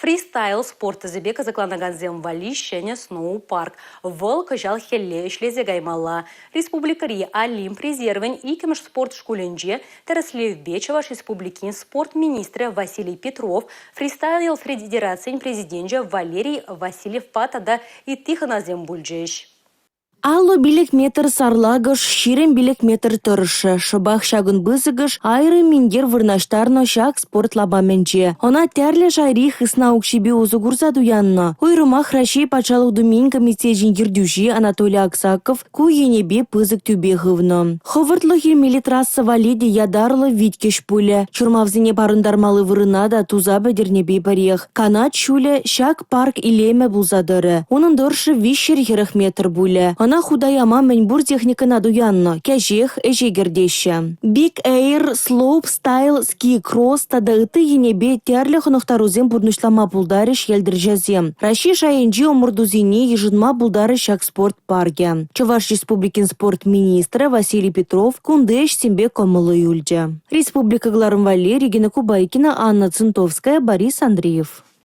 Фристайл спорт тӗсӗпе кӑсӑкланакансем валли ҫӗнӗ сноупарк. Вӑл кӑҫал хӗлле ӗҫлесе каймалла. Республикӑри Олимп резервӗн иккӗмӗш спорт шкулӗнче тӗрӗслевпе Чӑваш Республикин спорт министрӗ Василий Петров, фристайл федерацийӗн президенчӗ Валерий Васильевпа тата ытти хӑнасем пулчӗҫ. 55 метр сарлакӑш, 25 метр тӑршшӗ. Шӑпах ҫакӑн пысӑкӑш аэроминтер вырнаҫтарнӑ ҫак спорт лапамӗнче. Ӑна тӗрлӗ шайри хысна укҫипе усӑ курса туяннӑ. Уйрӑмах Раҫҫей Патшалӑх Думин комитечӗн ертӳҫи Анатолий Аксаков ку енӗпе пысӑк тӳпе хывнӑ. Хӑвӑртлӑх илмелли трасса валли те ятарлӑ виткӗҫ пулӗ. Чӑрмавсене парӑнтармалли вырӑна та туса пӗтернӗпе пӗрех. Канат ҫулӗ ҫак парк илемӗ пулса тӑрӗ. Унӑн тӑршшӗ 340 метр пулӗ. Ӑна хута яма мӗн пур техникӑна туяннӑ, кӗҫех ӗҫе кӗртеҫҫӗ. Big Air, Slope Style, Ski Cross тата ытти енӗпе тӗрлӗ хӑнӑхтарусем пурнӑҫлама пултарӗҫ йӗлтӗрҫӗсем. Раҫҫей шайӗнчи ӑмӑртусене йышӑнма пултарӗ ҫак спорт паркӗ. Чӑваш Республикин спорт министрӗ Василий Петров кунти ӗҫсемпе кӑмӑллӑ юлчӗ. Республика кӑларӑм валли Регина Кубайкина, Анна Цинтовская, Борис Андреев.